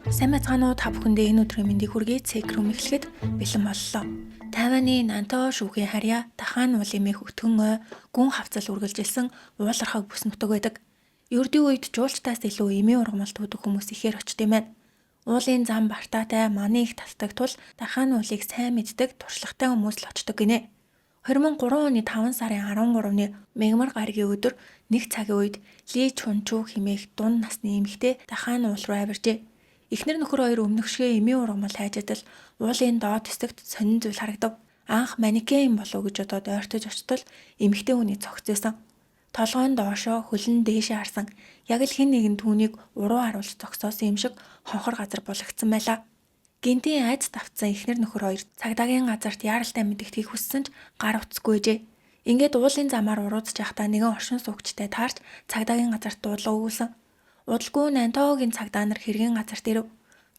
Сайн байцгаана уу, та бүхэндээ энэ өдрийн мэндийг хүргэе. Цэг рүү эхлэхэд бэлэн боллоо. Тайваны Нантоо шүүхийн харьяа Дахаан уулын мэх өтгөн ой гүн хавцал үргэлжилсэн уулархаг бүс нутаг байдаг. Ердийн үед жуулчдаас илүү эмийн ургамал түүдэг хүмүүс ихээр очд юм байна. Уулын зам бартаатай маны их татдаг тул Дахаан уулыг сайн мэддэг туршлагатай хүмүүс л очдог гинэ. 2003 оны 5 сарын 13-ны мягмар гарагийн өдөр нэг цагийн үед Ли Чунчүү хэмээх дунд насны эмэгтэй Дахаан уул руу авиржээ. Эхнэр нөхөр хоёр өмнөгшгөө эмийн ургамал хайж адил уулын доод хэсэгт сонин зүйл харагдав. Анх манекен юм болов уу гэж бодоод ойртож очтол эмэгтэй хүний цогц байсан. Толгой нь доошоо, хөл нь дээшээ харсан. Яг л хэн нэгэн түүнийг уруу харуулж зогсоосон юм шиг хонхор газар булагдсан байлаа. Гэнтийн айц давтсан эхнэр нөхөр хоёр цагдаагийн газарт яаралтай мэдэгдэхийг хүссэн ч гар утасгүй ээжээ. Ингээд уулын замаар уруудж байхдаа нэгэн оршин суугчтай таарч цагдаагийн газарт дуудлага өгүүлсэн. Удалгүй Нантоогийн цагдаа нар хэргийн газарт ирэв.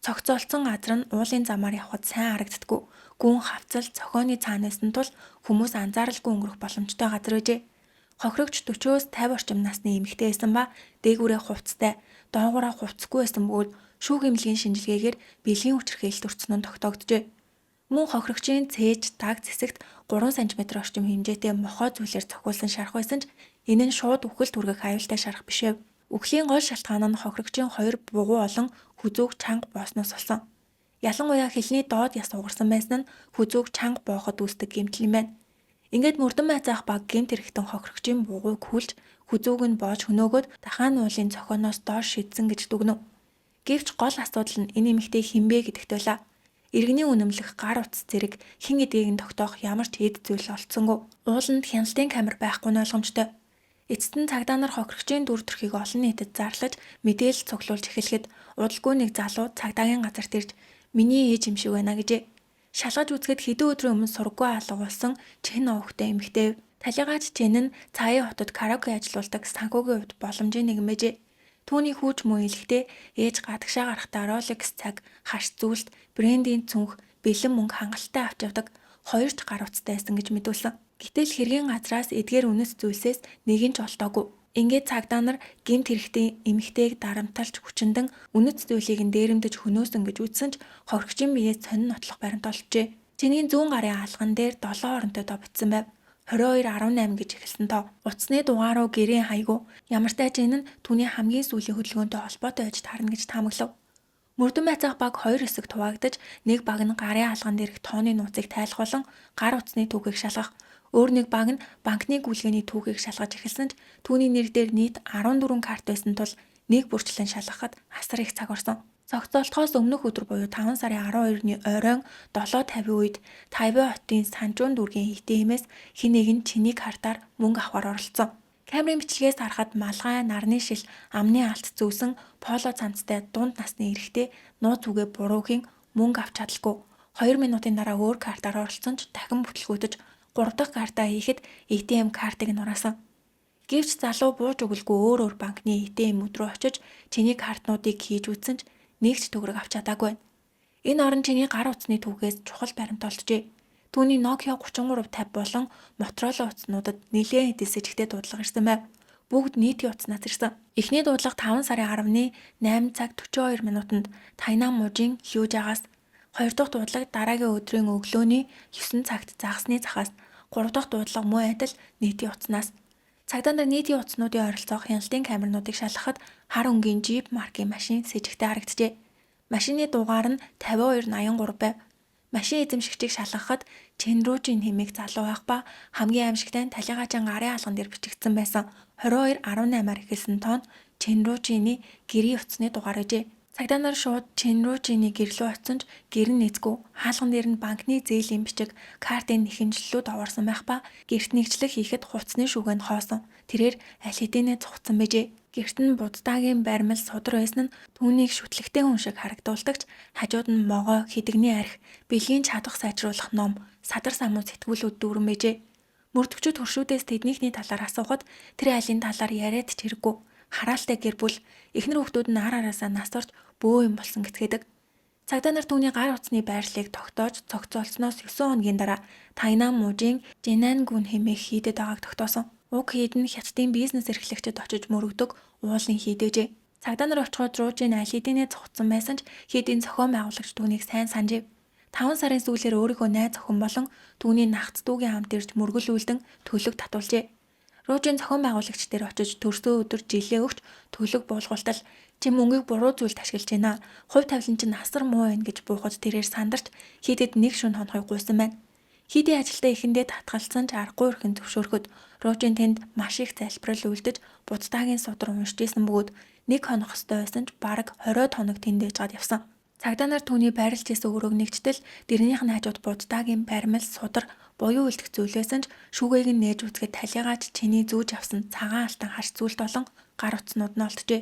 Цогцолдсон газар нь уулын замаар явхад сайн харагддаггүй. Гүн хавцал цохионы цаана байсан тул хүмүүс анзааралгүй өнгөрөх боломжтой газар байжээ. Хохирогч 40-оос 50 орчим насны эмэгтэй байсан ба дээгүүрээ хувцастай, доогуураа хувцасгүй байсан бөгөөд шүүх эмнэлгийн шинжилгээгээр бэлгийн хүчирхийлэлд өртсөн нь тогтоогджээ. Мөн хохирогчийн цээж даг зэсэгт 3 см орчим хэмжээтэй мохой зүйлээр цохиулсан шарх байсан ч энэ нь шууд үхэлд хүргэх аюултай шарх биш ээ. Үхлийн гол шалтгаан нь хохирогчийн хоёр бугуй болон хүзүүг чанга боосноос болсон. Ялангуяа хөлний доод яс угарсан байсан нь хүзүүг чанга бооход үүсдэг гэмтэл юм байна. Ингээд мөрдөн байцаах баг гэмт хэрэгтэн хохирогчийн бугуйг хүлж хүзүүг нь боож хөнөөгөөд Дахаан уулын цохионоос доош шидсэн гэж дүгнэв. Гэвч гол асуудал нь энэ эмэгтэй хэн бэ гэдэгт байлаа. Иргэний үнэмлэх гар утас зэрэг хэн гэдгийг нь тогтоох ямар ч эд зүйл олдсонгүй. Ууланд хяналтын камер байхгүй нь ойлгомжтой. Эцэст нь цагдаа нар хохирогчийн дүр төрхийг олон нийтэд зарлаж мэдээлэл цуглуулж эхлэхэд удалгүй нэг залуу цагдаагийн газарт ирж миний ээж юм шиг байна гэжээ. Шалгаж үзэхэд хэдэн өдрийн өмнө сурггүй алга болсон Чен овогтой эмэгтэй. Талигаач Чен нь Цаяа хотод караоке ажилуулдаг санхүүгийн хувьд боломжийн нэгэн байжээ. Түүний хүүч мөн илэхдээ ээж гадагшаа гарахдаа Rolex цаг, хаш зүйлт, брендийн цүнх, бэлэн мөнгө хангалттай авч явдаг хоёр ч гар утастай байсан гэж мэдүүлсэн. Гэтэл хэргийн газраас эдгээр үнэт зүйлсээс нэг нь ч олдоогүй. Ингээд цагдаа нар гэмт хэрэгтэн эмэгтэйг дарамталж хүчиндэн үнэт зүйлийг нь дээрэмдэж хөнөөсөн гэж үзсэн ч хохирогчийн биеэс сонин нотлох баримт олджээ. Чиний зүүн гарын алган дээр 7 оронтой тоо бичсэн байв. 22.18 гэж эхэлсэн тоо. Утасны дугаар уу гэрийн хаягуу. Ямартай ч энэ нь түүний хамгийн сүүлийн хөдөлгөөнтэй холбоотой байж таарна гэж таамаглав. Мөрдөн байцаах баг хоёр хэсэг хуваагдаж нэг баг нь гарын алган дээрх тооны нууцыг тайлах болон гар утасны түүхийг шалгах, өөр нэг баг нь банкны гүйлгээний түүхийг шалгаж эхэлсэн ч түүний нэр дээр нийт 14 карт байсан тул нэг бүрчлэн шалгахад асар их цаг орсон. Цогцолтохоос өмнөх өдөр буюу 5 сарын 12-ны оройн 7:50 үед Тайван хотын Санжун дүүргийн ATM-ээс хэн нэгэн чиний картаар мөнгө авахар оролцсон. Камерын бичлэгээс харахад малгай, нарны шил, амны алт зүүсэн поло цамцтай дунд насны эрэгтэй нууц үгээ буруу хийн мөнгө авч чадалгүй. 2 минутын дараа өөр картаар оролцсон ч дахин бүтлгүүтэж 3 дахь картаа хийхэд ATM картыг нь ураасан. Гэвч залуу бууж өгөлгүй өөр өөр банкны ATM-үүд рүү очиж чиний картнуудыг хийж үзсэн ч нэг ч төгрөг авч чадаагүй байна. Энэ орон чиний гар утасны түүхээс чухал баримт олджээ. Түүний Nokia 3350 болон Motorola утаснуудад нэлээн хэдэн сэжигтэй дуудлага ирсэн байв. Бүгд нийтийн утаснаас ирсэн. Эхний дуудлага 5 сарын 10-ны 8 цаг 42 минутанд Тайнан мужийн Хьюжагаас, хоёр дахь дуудлага дараагийн өдрийн өглөөний 9 цагт загасны захаас, гурав дахь дуудлага мөн адил нийтийн утаснаас. Цагдаа нар нийтийн утаснуудын ойролцоох хяналтын камернуудыг шалгахад хар өнгийн Jeep маркийн машин сэжигтэй харагджээ. Машины дугаар нь 5283 байв. Машин эзэмшигчийг шалгахад Ченрүүжин хэмээх залуу байх ба хамгийн аимшигтай нь талигаачийн гарын алган дээр бичигдсэн байсан 22.18-аар эхэлсэн тоон Ченрүүжиний гэрийн утасны дугаар байжээ. Цагдаа нар шууд Ченрүүжиний гэр лүү очсон ч гэр нь эзгүй. Хаалган дээр нь банкны зээлийн бичиг, картын нэхэмжлэлүүд овоорсон байх ба гэрт нэгчлэг хийхэд хувцсны шүүгээ нь хоосон. Тэрээр аль хэдийнэ цугцсан байжээ. Гэрт нь буддаагийн баримл судар байсан нь түүнийг шүтлэгтэй хүн шиг харагдуулдаг ч хажууд нь могой, хэдэгний арх, бэлгийн чадах сайжруулах ном, садар самуу сэтгүүлүүд дүүрэн байжээ. Мөрдөгчид хөршүүдээс тэднийхний талаар асуухад тэр айлын талаар яриад ч хэрэггүй. Хараалтай гэр бүл, эхнэр хүүхдүүд нь ар араасаа нас орж бөө юм болсон гэцгээдэг. Цагдаа нар түүний гар утасны байрлалыг тогтоож цогцолцсноос 9 хоногийн дараа Тайнан мужийн Жинангүн хэмээх хийдэд байгааг тогтоосон. Уг хийд нь хятадын бизнес эрхлэгчид очиж мөрөгдөг уулын хийд байжээ. Цагдаа нар очиход Руужин аль хэдийнэ цугцсан байсан ч хийдийн зохион байгуулагч түүнийг сайн санджив. 5 сарын сүүлээр өөрийнхөө найз охин болон түүний нагц дүүгийн хамт ирж мөргөл үлдэн төлөг татуулжээ. Руужин зохион байгуулагч дээр очиж төрсөн өдөр жилээ өгч төлөг буулгалтал чи мөнгийг буруу зүйлд ашиглаж байна. Хувь тавилан чинь асар муу байна гэж буухад тэрээр сандарч хийдэд нэг шөнө хонохыг гуйсан байна. Хийдийн ажилдаа эхэндээ татгалцсан ч аргагүй өрхөн зөвшөөрөхөд Руужин тэнд маш их залбирал үлдэж буддаагийн судар уншиж исэн бөгөөд нэг хонох ёстой байсан ч бараг 20 хоног тэнд байжгаад явсан. Цагдаа нар түүний байрлаж исэн өрөөг нэгжтэл дэрнийх нь хажууд буддаагийн баримл судар буян үлдэх зүйл байсан ч шүүгээг нь нээж үзэхэд талийгаач чиний зүүж авсан цагаан алтан харц зүйлт болон гар утаснууд нь олджээ.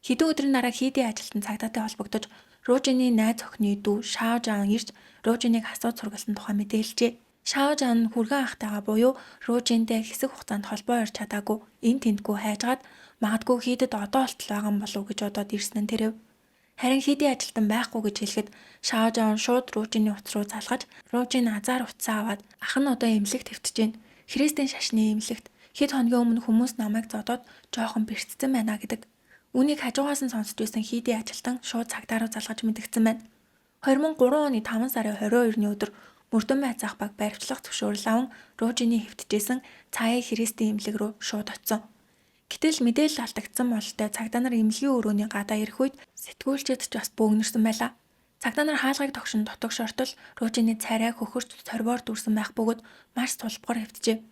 Хэдэн өдрийн дараа хийдийн ажилтан цагдаатай холбогдож Руужины найз охины дүү Шао Жан ирж Руужиныг асууж сургалсан тухай мэдээлжээ. Шао Жан нь хүргэн ахтайгаа буюу Руужинтэй хэсэг хугацаанд холбоо өрж чадаагүй эн тэндгүй хайжгаад магадгүй хийдэд одоо олтол байгаа юм болов уу гэж бодоод ирсэн нь тэрэв. Харин хийдийн ажилтан байхгүй гэж хэлэхэд Шао Жан шууд Руужины утас руу залгаж Руужин азар утсаа аваад ах нь одоо эмнэлэгт хэвтэж байна. Христийн шашны эмнэлэгт хэд хоногийн өмнө хүмүүс намайг зодоод жоохон бэртсэн байна гэдэг. Үүнийг хажуугаас нь сонсч байсан хийдийн ажилтан шууд цагдаа руу залгаж мэдгдсэн байна. 2003 оны 5 сарын 22-ны өдөр мөрдөн байцаах баг баривчлах зөвшөөрөл аван Руужины хэвтэж Цаяа Христийн эмнэлэг рүү шууд очсон. Гэтэл мэдээлэл алдагдсан бололтой цагдаа нар эмнэлгийн өрөөний гадаа ирэх үед сэтгүүлчид ч бас бөөгнөрсөн байлаа. Цагдаа нар хаалгыг тогшин дутаг шортол Руужины царай хөхөрч сорвоор дүүрсэн байх бөгөөд маш сулбгар хэвтжээ.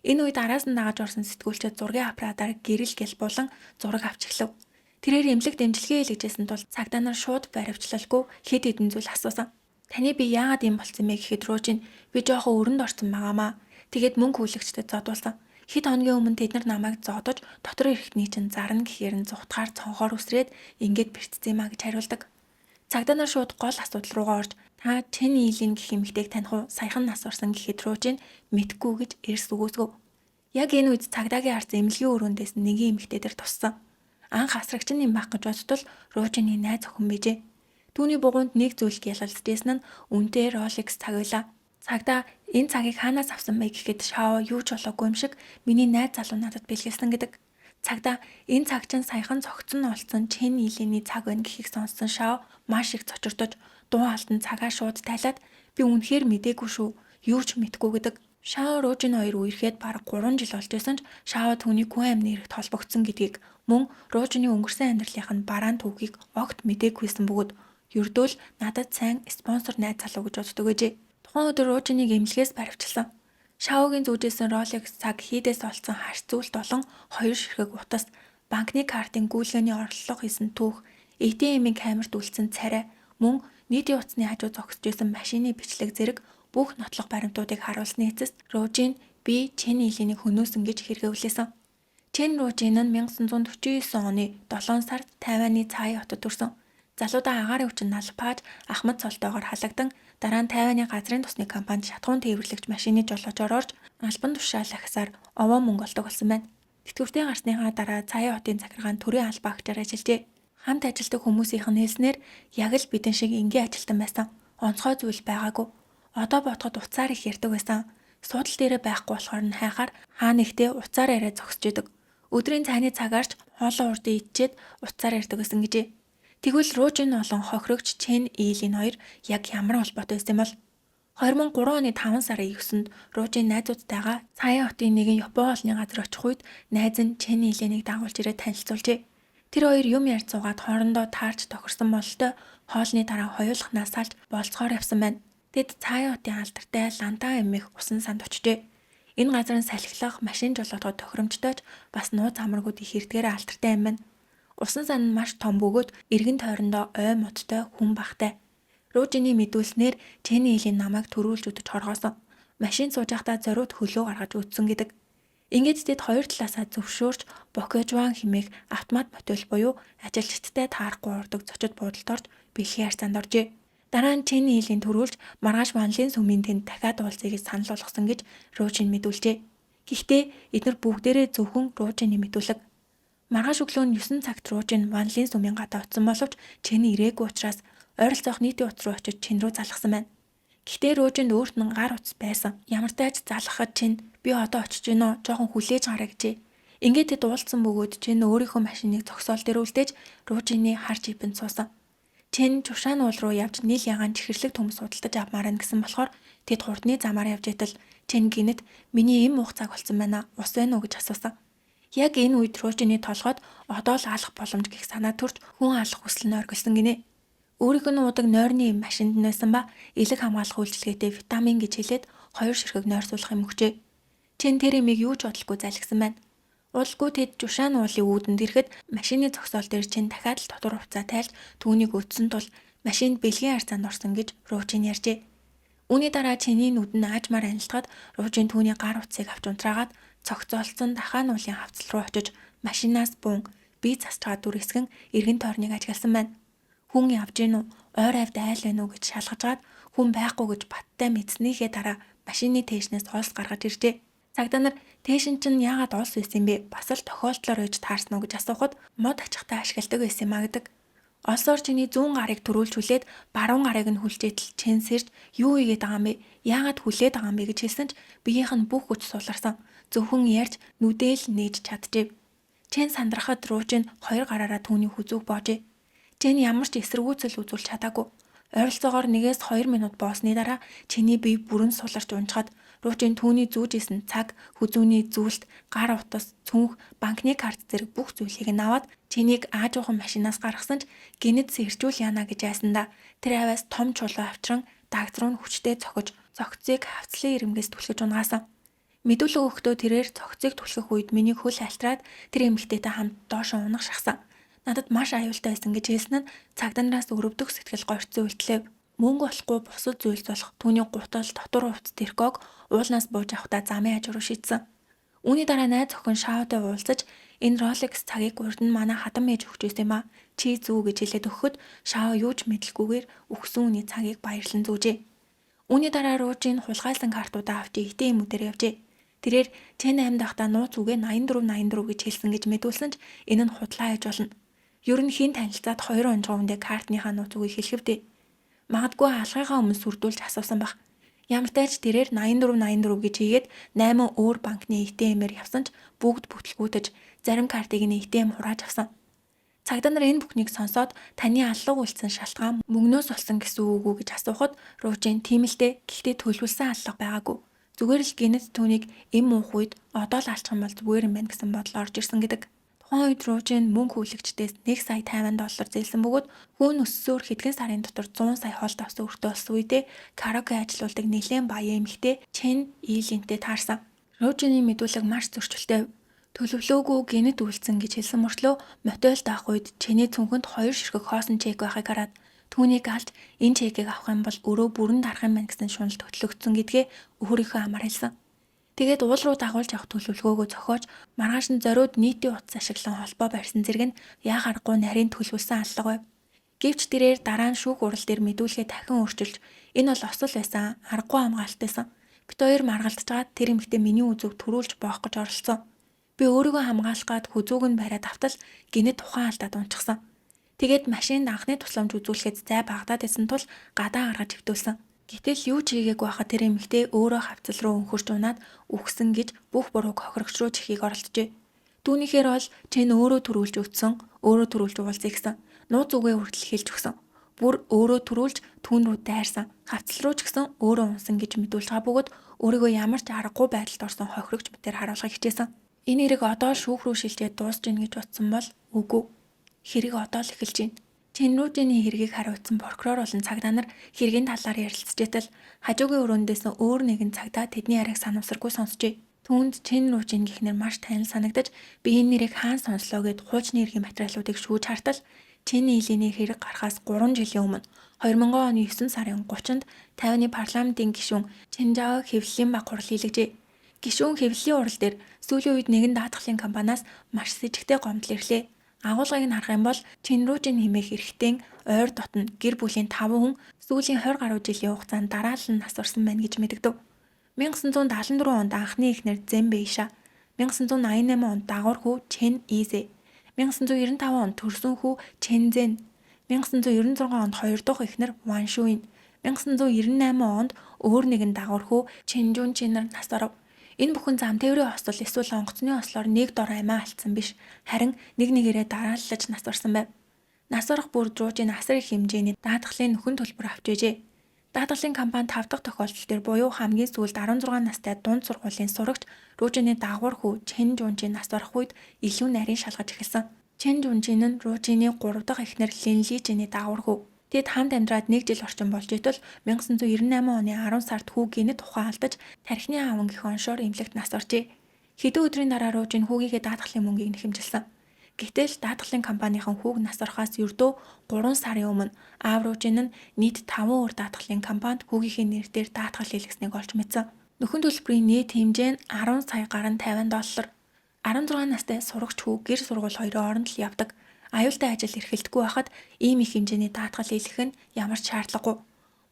Энэ үед араас нь дагаж орсон сэтгүүлчид зургийн аппаратаар гэрэл гэл булан зураг авч эхлэв. Тэрээр эмнэлэг дэмжлэгээ хийлгэжсэн тул цагдаа нар шууд баривчлалгүй хэд хэдэн зүйл асуусан. Таны би яагаад ийм болсон бэ гэхэд Руужин би жоохон өрөнд орсон байгаамаа. Тэгээд мөнгө хүлэгчдэд зодуулсан. Хэд хоногийн өмнө тэд нар намайг зодож дотор эрэхтний чинь зарна гэхээр нь зугтахаар цонхоор үсрээд ингээд бэртсэн юм а гэж хариулдаг. Цагдаа нар шууд гол асуудал руугаа орж та Чен Илийн гэх эмэгтэйг таних уу? Саяхан нас орсон гэхэд Руужин мэдэхгүй гэж эрс үгүйсгэв. Яг энэ үед цагдаагийн арц эмнэлгийн өрөөндөөс нэгэн эмэгтэй дээр туссан. Анх асрагч нь юм байх гэж бодтол Руужины найз охин байжээ. Түүний бугуунд нэг зүйл гялалзжсэн нь үнэтэй Rolex цаг байлаа. Цагдаа энэ цагийг хаанаас авсан бэ гэхэд Шао юу ч болоогүй юм шиг миний найз залуу надад бэлгэлсэн гэдэг. Цагдаа энэ цаг чинь саяхан цогцсон олцсон Чен Илений цаг байна гэхийг сонссон Шао маш их цочирдож дуу алдан цагаа шууд тайлаад би үнэхээр мдээгүй шүү. Юу ч мэдэхгүй гэдэг. Шао Руужин хоёр үерхэд бараг 3 жил болж байсан ч Шао түүний гүн амны эрэгт холбогдсон гэдгийг мөн Руужины өнгөрсөн амьдралынх нь бараан түүхийг огт мдээгүйсэн бөгөөд ердөө л надад сайн спонсор найз залуу гэж боддог гэжээ. Тухайн өдөр Руужиныг эмнэлгээс баривчилсан. Шаогийн зүүжсэн Rolex цаг хийдээс олцсон харц зүйлт болон 2 ширхэг утас, банкны картын гүйлгээний орлого хийсэн түүх, ATM-ийн камерт үлдсэн царай, мөн нийтийн утасны хажуу зогсож байсан машины бичлэг зэрэг бүх нотлох баримтуудыг харуулсны эцэст Руужин би Чен Иленийг хөнөөсөн гэж хэрэгвлээсэн. Чен Руужин нь 1949 оны 7 сард Тайваны Цай хотод төрсөн. Залуудаа агаарын хүчин налпааж Ахмад цолтойгоор халагдан дараа нь Тайваны газрын тусны компанид шатахуун тээвэрлэгч машины жолоочоор орж албан тушаал ахисаар овоо мөнгө олдог болсон байна. Тэтгэвртэй гарсныхаа дараа Цай хотын захиргаанд төрийн албаа агчаар ажиллажээ. Хамт ажилладаг хүмүүсийнх нь хэлснээр яг л бидэн шиг энгийн ажилтан байсан. Онцгой зүйл байгаагүй. Одоо бодоход утсаар их ярьдаг байсан. Суудал дээрээ байхгүй болохоор нь хайхаар хаа нэгтээ утсаар яриа зогсож идэг. Өдрийн цайны цагаарч хоолоо урдын идчихэд утсаар ярьдаг байсан гэжээ. Тэгвэл Руужин болон хохирогч Чен Илийн хоёр яг ямар холбоотой байсан юм бол? 2003 оны 5 сарын 9-нд Руужин найзуудтайгаа Цаян хотын нэгэн Япон хоолны газар очих үед найз нь Чен Иленийг дагуулж ирээд танилцуулжээ. Тэр хоёр юм ярьж суугаад хоорондоо таарч тохирсон бололтой хоолны дараа хоёулахнаас салж болцохоор явсан байна. Тэд Цаян хотын алдартай Лантаа эмэх усан санд очжээ. Энэ газар нь салхилах, машин жолоодоход тохиромжтой ч бас нууц амаргууд их ирдгээр алдартай юм байна. Усан сан нь маш том бөгөөд эргэн тойрондоо ой модтой хүн багтай. Руужины мэдүүлснээр Чэний илийн намайг төрүүлж өдөж хоргоосон. Машин сууж байхдаа зориуд хөлөө гаргаж үтсэн гэдэг. Ингээд тэд хоёр талаасаа зөвшөөрч Бокэжван хэмээх автомат мотел буюу ажилчдтай таарахгүй урдаг зочид буудалд орж бэлгийн харьцаанд оржээ. Дараа нь Чэний илийн төрүүлж маргааш Ванлын сүмийн тэнд дахиад уулзъя гэж санал болгосон гэж Руужин мэдүүлжээ. Гэхдээ эдгээр бүгдээрээ зөвхөн Руужины мэдүүлэг. Маргааш өглөө нь 9 цагт Руужин Ванлын сүмийн гадаа очсон боловч Чэний ирээгүй учраас ойролцоох нийтийн утас руу очиж Чин рүү залгасан байна. Гэхдээ Руужинд өөрт нь гар утас байсан. Ямар ч тач залгахад Чин би одоо очиж гинөө жоохон хүлээж гараа гэжээ. Ингээд тэд уулзсан бөгөөд Чен өөрийнхөө машиныг зогсоол дээр үлдээж Ружины хар джипэнд суусан. Чен Жушан уул руу явж нийл ягаан чихэрлэг төмс худалдаж авмаар байна гэсэн болохоор тэд хурдны замаар явж байтал Чен гинэт миний эм уух цаг болсон байна. Ус байна уу гэж асуусан. Яг энэ үед Ружины толгойд одоо л алах боломж гэх санаа төрж хүн алах хүсэл нь оргилсон гинэ. Өөрийнх нь уудаг нойрны эм машинд нь байсан ба элэг хамгаалах үйлчилгээтэй витамин гэж хэлээд хоёр ширхэг нойр суулгах юм өгчээ. Чен тэр эмийг юу ч бодлогүй залгисан байна. Удалгүй тэд Жушан уулын үүдэнд ирэхэд машины зогсоол дээр Чен дахиад л дотор хувцаа тайлж түүнийг өдсөн тул машинд бэлгийн харьцаанд орсон гэж Ружин ярьжээ. Үүний дараа Чений нүд нь аажмаар анилтахад Ружин түүний гар утсыг авч унтраагаад цогцолдсон Дахаан уулын хавцал руу очиж машинаас буун бие засчгаад дүр хэсгэн эргэн тойрныг ажигласан байна. Хүн явж гин үү, ойр авд айл байна уу гэж шалгажгаад хүн байхгүй гэж баттай мэдснийхээ дараа машины тээшнээс олс гаргаж иржээ. Цагдаа нар тээшин чинь яагаад олс байсан юм бэ? Бас л тохиолдлоор үйж таарсан уу гэж асуухад мод ачхтаа ашигладаг байсан юм а гэдэг. Олсоор чиний зүүн гарыг түрүүлж хүлээд баруун гарыг нь хүлжээтэл чин сэрж юу хийгээд байгаа юм бэ? Яагаад хүлээд байгаа юм бэ гэж хэлсэн ч биеийнх нь бүх хүч суларсан. Зөвхөн ярьж нүдэл нээж чаджээ. Чен сандрахад Ружин хоёр гараараа түүний хүзүүг боожээ. Чен ямар ч эсэргүүцэл үзүүлж чадаагүй. Ойролцоогоор 1-2 минут боосны дараа чиний бие бүрэн суларч унчхад Ружин түүний зүүж исэн цаг, хүзүүний зүүлт, гар утас, цүнх, банкны карт зэрэг бүх зүйлийг нь аваад чинийг аажуухан машинаас гаргасан ч гинэд сэржүүл яана гэж айсандаа тэр авиас том чулуу авчран дагц руу нь хүчтэй цохиж цогцыг хавцлын ирэмгээс түлхэж унгаасан. Мэдүүлэг өгөхдөө тэрээр цогцыг түлхэх үед миний хөл альтраад тэр эмэгтэйтэй хамт доошоо унах шахсан. Надад маш аюултай байсан гэж хэлсэн нь цагдаа нараас өрөвдөх сэтгэл горьцсон үйлдэлээ. Мөнгө болохгүй бусад зүйлс болох түүний гутал, дотор хувцас тэрког уулнаас бууж авахдаа замын хажуу руу шидсэн. Үүний дараа найз охин Шаотай уулзаж энэ Rolex цагийг урд нь манай хадам ээж өгч байсан юм а. Чи зүү гэж хэлээд өгөхөд Шао юу ч мэдлгүйгээр өгсөн үний цагийг баярлан зүүжээ. Үүний дараа Ружин хулгайлсан картуудаа авч ATM-үүдээр явжээ. Тэрээр Чен амьд байхдаа нууц үгээ 84 84 гэж хэлсэн гэж мэдүүлсэн ч энэ нь худлаа аж болно. Ер нь хэн танилцаад хоёр унжгаа үндэ картныхаа нууц үгийг хэлэв дээ. Магадгүй алгынхаа өмнө сүрдүүлж асуусан байх. Ямартай ч тэрээр 84 84 гэж хийгээд 8 өөр банкны ATM-ээр явсан ч бүгд бүтлгүүтэж зарим картыг нь ATM хурааж авсан. Цагдаа нар энэ бүхнийг сонсоод таны аллаг үлдсэн шалтгаан мөнгнөөс болсон гэсэн үг үү гэж асуухад Ружин тийм л дээ. Гэхдээ төлөвлөсөн аллага байгаагүй. Зүгээр л гинэт түүнийг эм уух үед одоо л алчих юм бол зүгээр юм байна гэсэн бодол орж ирсэн гэдэг. Тухайн үед Ружин мөнгө хүлэгчдээс 1 сая 50 доллар зээлсэн бөгөөд хүүн өссөөр хэдхэн сарын дотор 100 сая холд авсан өртөө болсон үедээ караоке ажилуулдаг нэлээн баян эмэгтэй Чен Ийлинтэй таарсан. Ружины мэдүүлэг маш зөрчилтэй. Төлөвлөөгүй гинэт үлдсэн гэж хэлсэн мөртлөө мотелд авах үед Чений цүнхэнд хоёр ширхэг хоосон чек байхыг хараад түүнийг алж энэ чекийг авах юм бол өрөө бүрэн дарах юм байна гэсэн шунал хөтлөгдсөн гэдгээ өөрийнхөө амаар хэлсэн. Тэгээд уул руу дагуулж явах төлөвлөгөөгөө зохиож маргааш нь зориуд нийтийн утас ашиглан холбоо барьсан зэрэг нь яа харахгүй нарийн төлөвлөсөн аллага байв. Гэвч тэрээр дараа нь шүүх хурал дээр мэдүүлгээ дахин өөрчилж энэ бол осол байсан, аргагүй хамгаалтайсан. Бид хоёр маргалдчихаад тэр эмэгтэй миний үзүүг түрүүлж боох гэж оролцсон. Би өөрийгөө хамгаалах гад хүзүүг нь бариад автал гинэт тухайн алдаад унчихсан. Тэгээд машинд анхны тусламж үзүүлэхэд зай багадаад байсан тул гадаа гаргаж хэвтүүлсэн. Гэтэл юу ч хийгээгүй байхад тэр эмэгтэй өөрөө хавцал руу өнхөрч унаад үхсэн гэж бүх бурууг хохирогч руу чихийг оролджээ. Түүнийхээр бол Чен өөрөө түрүүлж өтсөн, өөрөө түрүүлж уулзъя гэсэн. Нууц үгээ хүртэл хэлж өгсөн. Бүр өөрөө түрүүлж түүн рүү дайрсан. Хавцал руу ч гэсэн өөрөө унсан гэж мэдүүлж байгаа бөгөөд өөрийгөө ямар ч аргагүй байдалд орсон хохирогч мэтээр харуулахыг хичээсэн. Энэ хэрэг одоо шүүх рүү шилжээд дуусч гин гэж утсан бол үгүй. Хэрэг одоо л эхэлж байна. Ченрүүжиний хэргийг хариуцсан прокурор болон цагдаа нар хэргийн талаар ярилцж байтал хажуугийн өрөөндөөс өөр нэгэн цагдаа тэдний яриаг санамсаргүй сонсжээ. Түүнд Ченрүүжин гэх нэр маш танил санагдаж би энэ нэрийг хаан сонслоо гэд хуучны эрхийн материалуудыг шүүж хартал Чений Илиний хэрэг гарахаас 3 жилийн өмнө 2000 оны 9 сарын 30-нд Тайваны парламентын гишүүн Ченжао хэвлэлийн баг хурал хийлгэжээ. Гишүүн хэвлэлийн хурал дээр сүүлийн үед нэгэн даатгалын компаниас маш сэжигтэй гомдол ирлээ. Агуулгыг нь харах юм бол Ченрүүжин хэмээх эрэгтэйн ойр дотно гэр бүлийн 5 хүн сүүлийн 20 гаруй жилийн хугацаанд дараалан нас барсан байна гэж мэдэгдэв. 1974 онд анхны эхнэр Зэн Бэйша, 1988 онд дагавар хүү Чен Изэ, 1995 онд төрсөн хүү Чен Зэн, 1996 онд хоёр дахь эхнэр Ван Шуин, 1998 онд өөр нэгэн дагавар хүү Чен Жун Чинэр нас барав. Энэ бүхэн зам тээврийн осол эсвэл онгоцны ослоор нэг дор амиа алдсан биш, харин нэг нэгээрээ дарааллаж нас барсан байв. Нас барах бүр Жуужийн асар их хэмжээний даатгалын нөхөн төлбөр авч байжээ. Даатгалын компани 5 дахь тохиолдол дээр буюу хамгийн сүүлд 16 настай дунд сургуулийн сурагч Рүүжиний дагавар хүү Чен Жунжийн нас барах үед илүү нарийн шалгаж эхэлсэн. Чен Жунжин нь Рүүжиний 3 дахь эхнэр Лин Лижиний дагавар хүү. Тэд хамт амьдраад нэг жил орчим болж итэл 1998 оны 10 сард хүү гэнэт ухаан алдаж тархины аван гэх оншоор эмнэлэгт нас баржээ. Хэдэн өдрийн дараа Рүүжин хүүгийнхээ даатгалын мөнгийг нэхэмжилсэн. Гэтэл даатгалын компанийн хүүг нас барахаас ердөө 3 сарын өмнө аав Рүүжин нь нийт 5 өөр даатгалын компанид хүүгийнхээ нэр дээр даатгал хийлгэснийг олж мэдсэн. Нөхөн төлбөрийн нийт хэмжээ нь 10 сая гаруй 50 доллар. 16 настай сурагч хүү гэр сургууль хоёрын оронд л явдаг. Аюултай ажил эрхэлдэггүй байхад ийм их хэмжээний даатгал хийлгэх нь ямар ч шаардлагагүй.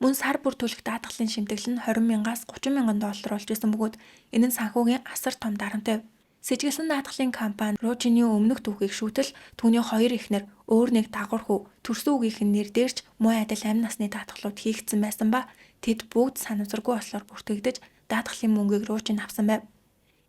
Мөн сар бүр төлөх даатгалын шимтгэл нь 20 мянгаас 30 мянган доллар болж исэн бөгөөд энэ нь санхүүгийн асар том дарамт байв. Сэжиглэсэн даатгалын компани Ружины өмнөх түүхийг шүүтэл түүний хоёр эхнэр өөр нэг дагавар хүү төрсөн үгийнх нь нэр дээр ч муу адил амь насны даатгалууд хийгдсэн байсан ба тэд бүгд санамсаргүй ослоор бүртгэгдэж даатгалын мөнгийг Ружин авсан байв.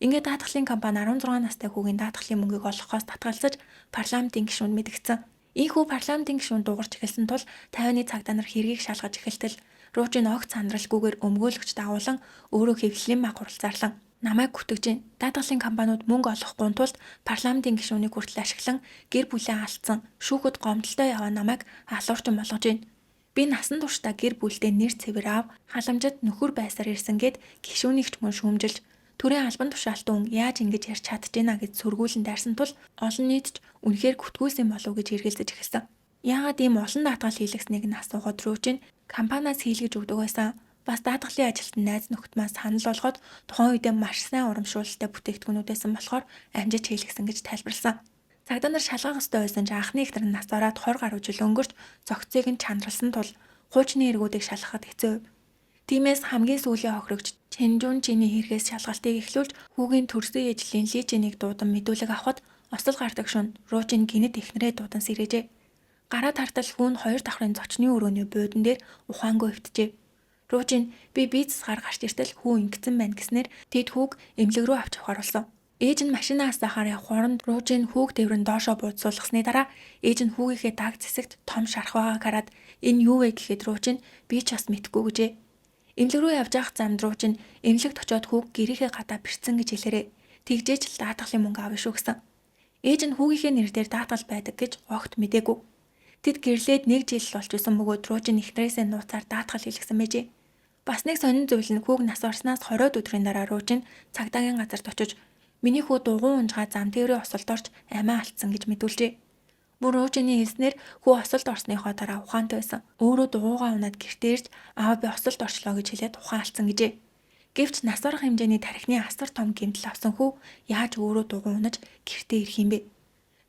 Ингээд даатгалын компани 16 настай хүүгийн даатгалын мөнгийг олгохоос татгалзаж парламентын гишүүнд мэдэгдсэн. Ийхүү парламентын гишүүн дуугарч эхэлсэн тул Тайваны цагдаа нар хэргийг шалгаж эхэлтэл Ружин огт сандралгүйгээр өмгөөлөгч дагуулan өөрөө хэвлэлийн маг хурал зарлан намайг гүтгэж гин. Даатгалын компаниуд мөнгө олохгүй тулд парламентын гишүүнийг хүртэл ашиглан гэр бүлээ алдсан шүүхэд гомдолтой яваа намайг алуурчин болгож гин. Би насан туршдаа гэр бүлдээ нэр цэвэр аав халамжид нөхөр байсаар ирсэн гэд гишүүнийг ч мөн шүүмжилж төрийн албан тушаалтан хүн яаж ингэж ярьж чадаж гинэ гэж сөргүүлэн дайрсан тул олон нийт ч үнэхээр гүтгүүлсэн болов уу гэж эргэлзэж эхэлсэн. Яагаад ийм олон даатгал хийлгэснийг нь асуухад Рүүжин компаниас хийлгэж өгдөг байсан. Бас даатгалын ажилтан найз нөхөд маань санал болгоод тухайн үедээ маш сайн урамшуулалтай бүтээгдэхүүнүүд байсан болохоор амжиж хийлгэсэн гэж тайлбарласан. Цагдаа нар шалгах ёстой байсан ч анхны эхнэр нь нас бараад 20 гаруй жил өнгөрч цогцыг нь чанарласан тул хуучны эргүүдийг шалгахад хэцүү. Тиймээс хамгийн сүүлийн хохирогч Чэнжун Чиний хэрэгээс шалгалтыг эхлүүлж хүүгийн төрсөн ээж Лин Лижинийг дуудан мэдүүлэг авахад осол гардаг шөнө Ружин гэнэт эхнэрээ дуудан сэрэжээ. Гараа тартал хүүн хоёр давхрын зочны өрөөний буудан дээр ухаангүй өвтжээ. Ружин би бизнес гар гарч иртэл хүү ингэсэн байна гэснээр тэд хүүг эмнэлэг рүү авч явахаар болсон. Ээж нь машинаас захаар явах хооронд Ружин хүүг тээврэн доошоо буудсуулгасны дараа ээж нь хүүгийнхээ даг зэсэгт том шарх байгааг хараад энэ юу вэ гэхэд Ружин би ч бас мэдэхгүй гэжээ. Эмнэлэг рүү явж явах замд Ружин эмнэлэгт очиод хүүг гэрийнхээ гадаа бэртсэн гэж хэлээрээ. Тэгжээж л даатгалын мөнгө авна шүү гэсэн. Ээж нь хүүгийнхээ нэр дээр даатгал байдаг гэж огт мдээгүй. Тэд гэрлээд нэг жил л болж исэн бөгөөд Ружин эхнэрээсээ нууцаар даатгал хийлгэсэн байжээ. Бас нэг сонин зүйл нь хүүг нас барснаас 20 өдрийн дараа Ружин цагдаагийн газарт очиж миний хүү дугуй унжгаа зам тээврийн осолд орж амиа алдсан гэж мэдүүлжээ. Мөн Ружины хэлснээр хүү осолд орсныхоо дараа ухаантай байсан. Өөрөө дугуйгаа унаад гэртээ ирж аав би осолд орчлоо гэж хэлээд ухаан алдсан гэжээ. Гэвч нас барах хэмжээний тархины асар том гэмтэл авсан хүү яаж өөрөө дугуй унаж гэртээ ирэх юм бэ?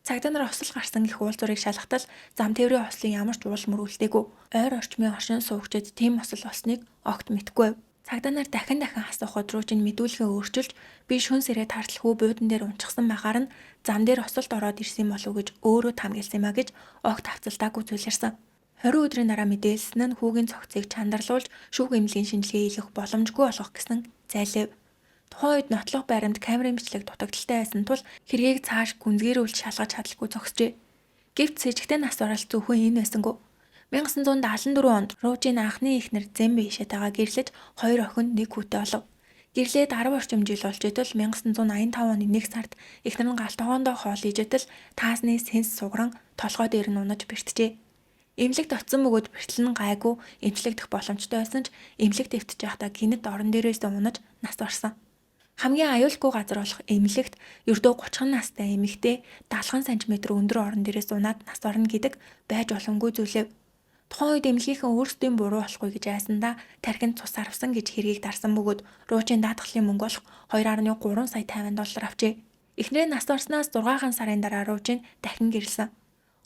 Цагдаа нар осол гарсан гэх уулзуурыг шалгахтал зам тээврийн ослын ямар ч уул мөр үлдээгүй. Ойр орчмын оршин суугчид тийм осол болсныг огт мэдэхгүй байв. Цагдаа нар дахин дахин асуухад Ружин мэдүүлгээ өөрчилж би шөнө сэрээд хартал хүү буудан дээр унчихсан байхаар нь зам дээр осолд ороод ирсэн юм болов уу гэж өөрөө тамгилсан юм а гэж огт хавцалдаагүй зүйлэрсэн. 20 өдрийн дараа мэдээлсэн нь хүүгийн цогцыг чанарлуулж шүүх эмнэлгийн шинжилгээ хийх боломжгүй болгох гэсэн зайлав. Тухайн үед нотлох баримт камерын бичлэг дутагдалтай байсан тул хэргийг цааш гүнзгийрүүлж шалгаж чадалгүй зогсжээ. Гэвч сэжигтэй нас баралт зөвхөн энэ байсангүй. 1974 онд Ружин анхны эхнэр Зэмбэ Ишатайгаа гэрлэж хоёр охин нэг хүүтэй болов. Гэрлээд 10 орчим жил болж идэл 1985 оны 1 сард эхнэр нь гал тогоондоо хоол хийж идэл таасны сэнс сугран толгой дээр нь унаж бэртжээ. Эмнэлэгт очсон бөгөөд бэртэл нь гайгүй эмчлэгдэх боломжтой байсан ч эмнэлэгт өвтөж байхдаа гэнэт орон дээрээс унаж нас барсан. Хамгийн аюулгүй газар болох эмнэлэгт ердөө 30 настай эмэгтэй 70 см өндөр орон дээрээс унаад нас барна гэдэг байж боломгүй зүйлээ. Тухайн үед эмнэлгийнхэн өөрсдийн буруу болохгүй гэж айсандаа тархинд цус сарвсан гэж хэргийг дарсан бөгөөд Ружин даатгалын мөнгө болох 2.3 сая 50 доллар авчээ. Эхнэрээ нас барснаас 6 сарын дараа Ружин дахин гэрлэсэн.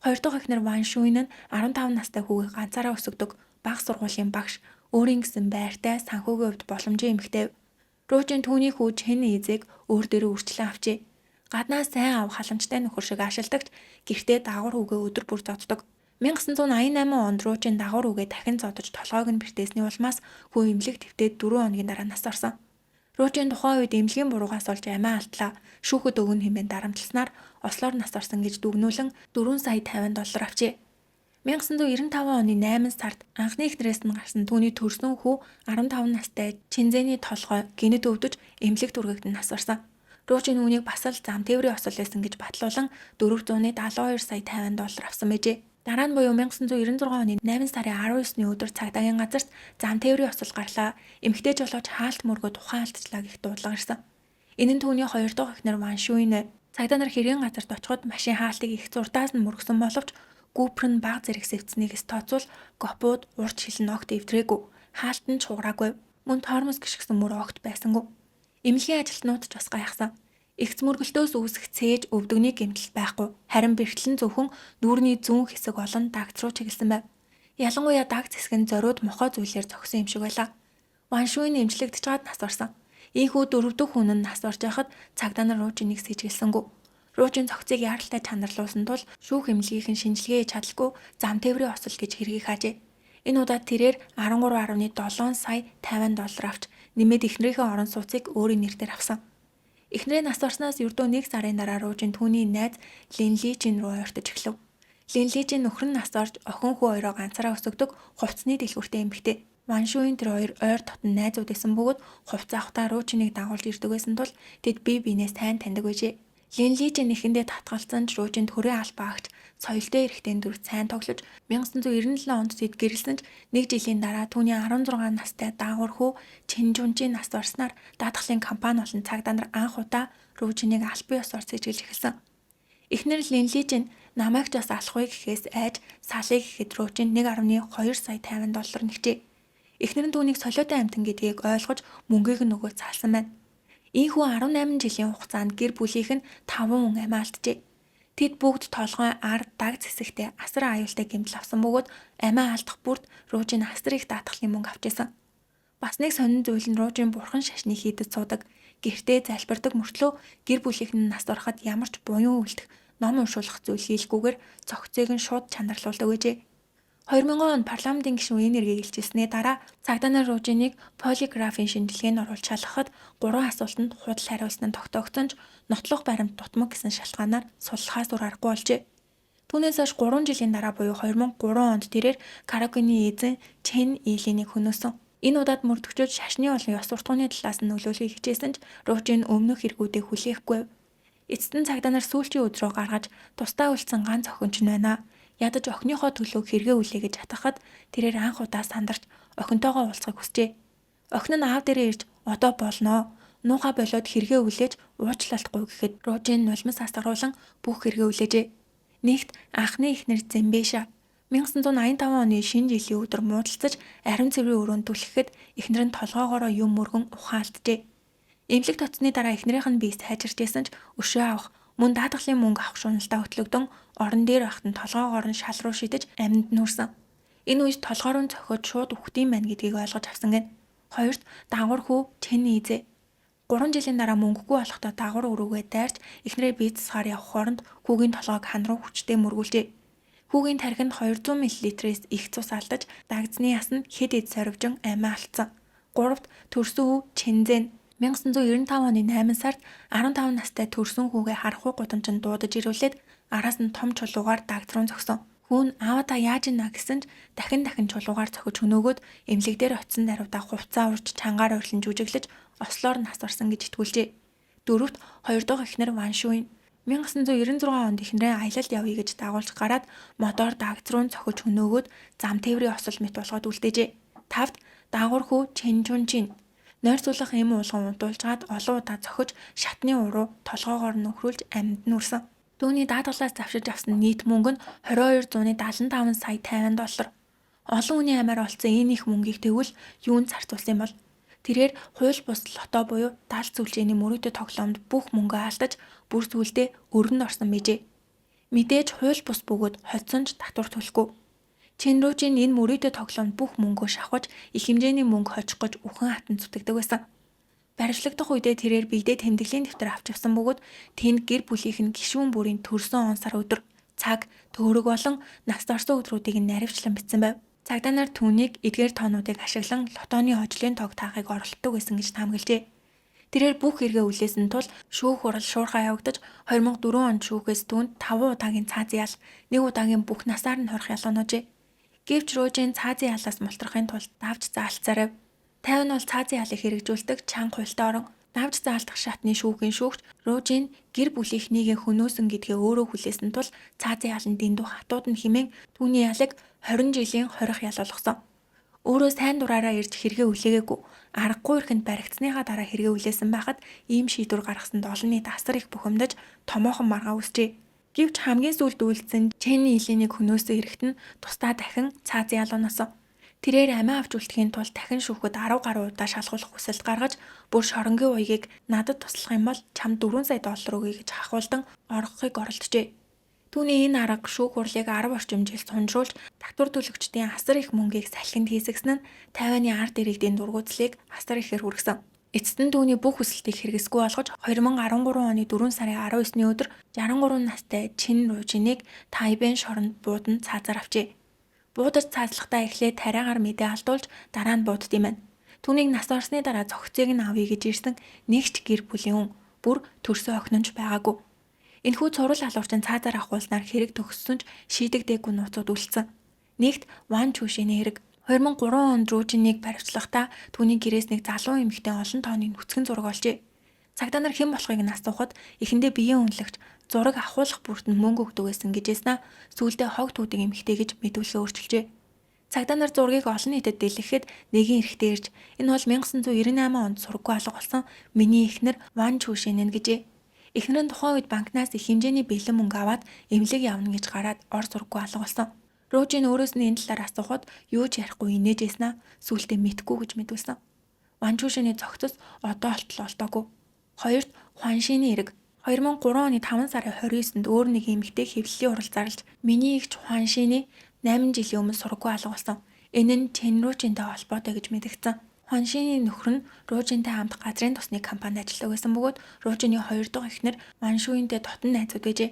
Хоёр дахь эхнэр Ван Шуин нь 15 настай хүүгээ ганцаараа өсгөдөг бага сургуулийн багш, өөрийн гэсэн байртай санхүүгийн хувьд боломжийн эмэгтэй. Ружин түүний хүү Чен Изэг өөр дээрээ үрчлэн авчээ. Гаднаа сайн ав халамжтай нөхөр шиг аашилдагч гэртээ дагавар хүүгээ өдөр бүр зоддог. 1988 онд Ружин дагавар хүүгээ дахин зодож толгойг нь бэртээсний улмаас хүү эмнэлэг твтээд 4 хоногийн дараа нас барсан. Рүүжин тухайн үед эмнэлгийн буруугаас олж амиа алдлаа. Шүүхэд өгнө хэмээн дарамтласнаар ослоор нас орсон гэж дүгнүүлэн 4 сая 50 доллар авчээ. 1995 оны 8 сард анхны эхнэрээс нь гарсан түүний төрсөн хүү 15 настай Чинзэний толгой гэнэт өвдөж эмнэлэгт үргэгдэн нас барсан. Рүүжин үүнийг бас л зам тээврийн осол байсан гэж батлуулан 472 сая 50 доллар авсан байжээ. Дараа нь буюу 1996 оны 8 сарын 19-ний өдөр цагдаагийн газарт зам тээврийн осол гарлаа. Эмэгтэй жолооч хаалт мөргөө тухайн алдчихлаа гэх дуудлага ирсэн. Энэ нь түүний хоёр дахь эхнэр Ван Шүйнэ. Цагдаа нар хэргийн газарт очиход машин хаалтыг их зурдаас нь мөргсөн боловч гүүпэр нь баг зэрэг сэвцснийгээс тооцвол гопууд урд шил нь огт эвдрээгүй. Хаалт нь чуграагүй. Мөн тормоз гიშгсэн мөр огт байсангүй. Эмнэлгийн ажилтнууд ч бас гайхсан. Эгц мөргөлтөөс үүсэх цээж өвдөгний гэмтэл байхгүй. Харин бэрхлэн зөвхөн нүүрний зүүн хэсэг болон дагц руу чиглэсэн байв. Ялангуяа дагц хэсэг нь зориуд мохой зүйлээр зогсон юм шиг байлаа. Ван Шүйн эмчлэгдэж чад нас барсан. Ийхүү дөрөв дэх хүн нь нас барж байхад цагдаа нар Рүүжинийг сэжиглэсэнгүй. Рүүжин цогцыг яаралтай чанарлуулсан тул шүүх эмнэлгийнхэн шинжилгээ хийж чадалгүй зам тээврийн осол гэж хэргийг хаажээ. Энэ удаад тэрээр 13.7 сая 50 доллар авч нэмээд эхнэрийнхээ орон сууцыг өөрийн нэрээр авсан. Эхнэрээ нас барснаас ердөө нэг сарын дараа Рүүжин түүний найз Лин Личин руу ойртож эхлэв. Лин Личин нөхөр нь нас барж охин хүү хоёроо ганцаараа өсгөдөг хувцсны дэлгүүртэй эмэгтэй. Ван Шүйн тэр хоёр ойр дотн найзууд байсан бөгөөд хувцас авахдаа Рүүжинийг дагуулж ирдэг байсан тул тэд бие биенээ сайн таньдаг байжээ. Лин Личин эхэндээ татгалзсан ч Рүүжинд хүрээ албаа агч соёлтой эрэгтэй дүр сайн тоглож 1997 онд тэд гэрлэсэн ч нэг жилийн дараа түүний 16 настай даагвар хүү Чинжүнжийн нас барснаар даатгалын компани болон цагдаа нар анх удаа Рүүжинийг албан ёсоор сэжиглэж эхэлсэн. Эхнэр Лин Личин намайг ч бас алах вэ гэхээс айж салъя гэхэд Рүүжин 1.2 сая 50 доллар нэгжээ. Эхнэр нь түүнийг солиотой амьтан гэдгийг ойлгож мөнгийг нь нөгөөд салсан байна. Ийхүү 18 жилийн хугацаанд гэр бүлийнх нь 5 хүн амиа алджээ. Тэд бүгд толгойн ар дагц хэсэгтээ асар аюултай гэмтэл авсан бөгөөд амиа алдах бүрт Рүүжин асар их даатгалын мөнгө авч исэн. Бас нэг сонин зүйл нь Рүүжин бурхан шашны хийдэд суудаг, гэртээ залбирдаг мөртлөө гэр бүлийнх нь нас барахад ямар ч буян үлдэх, ном уншуулах зүйл хийлгүүгээр цогцыг нь шууд чанарлуулдаг байжээ. 2000 онд парламентын гишүүн энэ эргийг илчилсэний дараа цагдаа нар Рүүжинийг полиграфын шинжилгээнд оруулж шалгахад 3 асуултанд худал хариулсан нь тогтоогдсон ч нотлох баримт дутмаг гэсэн шалтгаанаар суллахаас өөр аргагүй болжээ. Түүнээс хойш 3 жилийн дараа буюу 2003 онд тэрээр караокены эзэн Чен Иленийг хөнөөсөн. Энэ удаад мөрдөгчид шашны болон ёс суртахууны талаас нь нөлөөлөхийг хичээсэн ч Рүүжин өмнөх эргүүдийг хүлээхгүй. Эцэст нь цагдаа нар сүүлчийн өдрөө гаргаж тусдаа үлдсэн ганц охин ч нь байна. Ядаж охиныхоо төлөө хэрэгээ үлээ гэж хатгахад тэрээр анх удаа сандарч охинтойгоо уулзахыг хүсжээ. Охин нь аав дээрээ ирж одоо болноо. Нуухаа болиод хэрэгээ үлээж уучлалтгүй гэхэд Рүүжин нулимс асгаруулан бүх хэрэгээ үлээжээ. Нэгт анхны эхнэр Зэмбэша 1985 оны шинэ жилийн өдөр муудалцаж ариун цэврийн өрөөнд түлхэхэд эхнэр нь толгоогоороо юм мөргөн ухаан алджээ. Эмнэлэг тоцсны дараа эхнэрийнх нь бие сайжирч байсан ч өшөө авах мөн даатгалын мөнгө авах шуналдаа хөтлөгдөн орон дээр байхад нь толгоогоор нь шал руу шидэж амьд нүрсэн. Энэ үед толгоор нь цохиод шууд үхдэм байна гэдгийг ойлгож авсан гэнэ. Хоёрт дагавар хүү Чен Изэ 3 жилийн дараа мөнгөгүй болохдоо дагавар өрөөгөө дайрч эхнэрээ бие засгаар явах хооронд хүүгийн толгойг хан руу хүчтэй мөргүүлжээ. Хүүгийн тархинд 200 мл-ээс их цус алдаж дагзны яс нь хэд хэд сорвижин амиа алдсан. Гуравт төрсөн хүү Чэнзэн 1995 оны 8 сард 15 настай төрсөн хүүгээ харанхуй гудамжинд дуудаж ирүүлээд араас нь том чулуугаар дагц руу зогсон. Хүү нь ааваа та яаж ийна гэсэн ч дахин дахин чулуугаар цохиж хөнөөгөөд эмнэлэг дээр очисон даруйдаа хувцаа урьж чангаар ойрлон жүжиглэж ослоор нас барсан гэж итгүүлжээ. Дөрөвт хоёр дахь эхнэр Ван Шүйн 1996 онд эхнэрээ аялалд явъя гэж дагуулж гараад мотоор дагц руу цохиж хөнөөгөөд зам тээврийн осол мэт болгоод үлдээжээ. Тавд дагавар хүү Чен Чунчин нойрсуулах эм уулган унтуулжгаад олон удаа цохиж шатны уруу толгоогоор нь өхрүүлж амьд нь үрсэн. Түүний даатгалаас завшиж авсан нийт мөнгө нь 22.75 сая 50 доллар. Олон хүний амиар олцсон энэ их мөнгийг тэгвэл юунд зарцуулсан юм бол? Тэрээр хууль бус лото буюу даалт сүлжээний мөрөөдө тоглоомд бүх мөнгөө алдаж бүр сүүлдээ өрөнд орсон байжээ. Мэдээж хууль бус бөгөөд хоцсон ч татвар төлөхгүй. Чин Рүүжин энэ мөрөөдө тоглоомд бүх мөнгөө шавхаж их хэмжээний мөнгө хожих гэж үхэн хатан зүтгэдэг байсан. Баривчлагдах үедээ тэрээр биедээ тэмдэглэлийн дэвтэр авч явсан бөгөөд тэнд гэр бүлийнх нь гишүүн бүрийн төрсөн он сар өдөр, цаг, төгрөг болон нас барсан өдрүүдийг нь наривчлан бичсэн байв. Цагдаа нар түүнийг эдгээр тоонуудыг ашиглан лотооны хожлын тоог таахыг оролддог байсан гэж таамаглажээ. Тэрээр бүх хэрэгээ хүлээсэн тул шүүх хурал шуурхай явагдаж 2004 онд шүүхээс түүнд 5 удаагийн цаазын ял, нэг удаагийн бүх насаар нь хорих ял оноожээ. Гэвч Рүүжин цаазын ялаас мултрахын тулд давж заалцсаар байв. Тайван бол цаазын ялыг хэрэгжүүлдэг чанга хуультай орон. Давж заалдах шатны шүүхийн шүүгч Рүүжин гэр бүлийнхнийгээ хөнөөсөн гэдгээ өөрөө хүлээсэн тул цаазын ял нь дэндүү хатуудна хэмээн түүний ялыг 20 жилийн хорих ял болгосон. Өөрөө сайн дураараа ирж хэрэгээ хүлээгээгүй, аргагүй эрхэнд баригдсаныхаа дараа хэрэгээ хүлээсэн байхад ийм шийдвэр гаргасанд олон нийт асар их бухимдаж томоохон маргаан үүсжээ. Гэвч хамгийн сүүлд үйлдсэн Чен Иленийг хөнөөсөн эрэгт нь тусдаа дахин цаазын ял оносон. Тэрээр амиа авч үлдэхийн тулд дахин шүүхэд 10 гаруй удаа шалгуулах хүсэлт гаргаж, бүр шоронгийн уягийг надад туслах юм бол чамд 4 сая доллар өгье гэж хахуулдан оргохыг оролджээ. Түүний энэ арга шүүх хурлыг 10 орчим жил сунжруулж татвар төлөгчдийн асар их мөнгийг салхинд хийсгэсэн нь Тайваны ард иргэдийн дургүйцлийг асар ихээр хүргэсэн. Эцэст нь түүний бүх хүсэлтийг хэрэгсгүй болгож 2013 оны 4 сарын 19-ний өдөр 63 настай Чин Ружиныг Тайбэн шоронд буудан цаазаар авчээ. Буудаж цаазлахдаа эхлээд тариагаар мэдээ алдуулж дараа нь бууддаг юм байна. Түүнийг нас орсны дараа зохицыг нь авъя гэж ирсэн нэг ч гэр бүлийн хүн бүр төрсөн охин нь ч байгаагүй. Энэхүү цуврал халуурчин цаазаар авахулснаар хэрэг төгссөн ч шийдэгдээгүй нууцуд үлдсэн. Нэгт Ван Чүшиний хэрэг. 2003 онд Рүүжинийг баривчлахдаа түүний гэрээс нэг залуу эмэгтэй олон тооны нүцгэн зураг олжээ. Цагдаа нар хэн болохыг нь асуухад эхэндээ биеийн үнэлэгч зураг авахуулах бүрт нь мөнгө өгдөг байсан гэжээс нь сүүлдээ хог түүдэг эмэгтэй гэж мэдүүлгээ өөрчилжээ. Цагдаа нар зургийг олон нийтэд дэлгэхэд нэгэн эрэгтэй ирж энэ бол 1998 онд сураггүй алга болсон миний эхнэр Ван Чүшинэн гэжээ. Эхнэр нь тухайн үед банкнаас их хэмжээний бэлэн мөнгө аваад эмнэлэг явна гэж гараад ор сураггүй алга болсон. Рүүжин өөрөөс нь энэ талаар асуухад юу ч ярихгүй инээж байснаа сүүлдээ мэдэхгүй гэж мэдүүлсэн. Ван Чүшиний зохицос одоо болтол олдоогүй. Хоёрт Хуаншины эрэг. 2003 оны 5 сарын 29-нд өөр нэг эмэгтэй хэвлэлийн хурал зарлж миний эгч Хуаншины 8 жилийн өмнө сураггүй алга болсон. Энэ нь Чен Рүүжинтэй холбоотой гэж мэдэгдсэн. Хуаншины нөхөр нь Рүүжинтэй хамт газрын тосны компанид ажилладаг байсан бөгөөд Рүүжиний хоёр дахь эхнэр Ваншуинтэй дотно найзууд байжээ.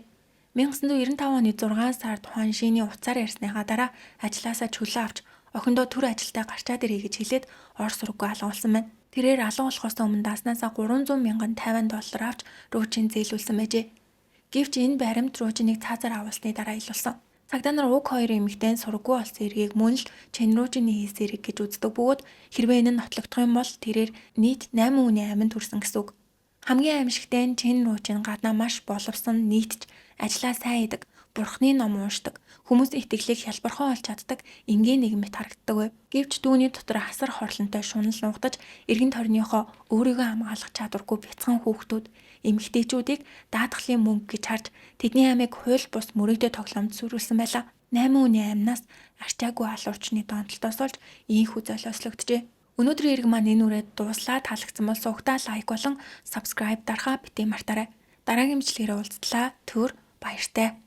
1995 оны 6 сард Хуаншины утсаар ярьсныхаа дараа ажлаасаа чөлөө авч охиндоо төр ажилдаа гарчаад ирье гэж хэлээд ор сураггүй алга болсон байна. Тэрээр алга болохоос өмнө данснаасаа 300 мянган Тайван доллар авч Рүүжин зээлүүлсэн байжээ. Гэвч энэ баримт Рүүжинийг цаазаар авуулсны дараа ил болсон. Цагдаа нар уг хоёр эмэгтэй сураггүй болсон эргийг мөн л Чен Рүүжиний хийсэн хэрэг гэж үздэг бөгөөд хэрвээ энэ нь нотлогдох юм бол тэрээр нийт 8 хүний аминд хүрсэн гэсэн үг. Хамгийн аимшигтай нь Чен Рүүжин гаднаа маш боловсон нийтж ажлаа сайн хийдэг, бурхны ном уншдаг, хүмүүсийн итгэлийг хялбархан олж чаддаг энгийн нэгэн мэт харагддаг байв. Гэвч түүний дотор асар хорлонтой шунал нуугдаж эргэн тойрныхоо өөрийгөө хамгаалах чадваргүй бяцхан хүүхдүүд, эмэгтэйчүүдийг даатгалын мөнгө гэж харж тэдний амийг хууль бус мөрөөдөө тоглоомд сүрүүлсэн байлаа. 8 хүний амнаас арчаагүй алуурчны донтолтоос олж ийнхүү золиослогджээ. Өнөөдрийн хэрэг маань энэ үрээд дууслаа. Таалагдсан бол сувагтаа like болон subscribe дарахаа битгий мартаарай. Дараагийн бичлэгээрээ уулзтлаа. Түр баяртай.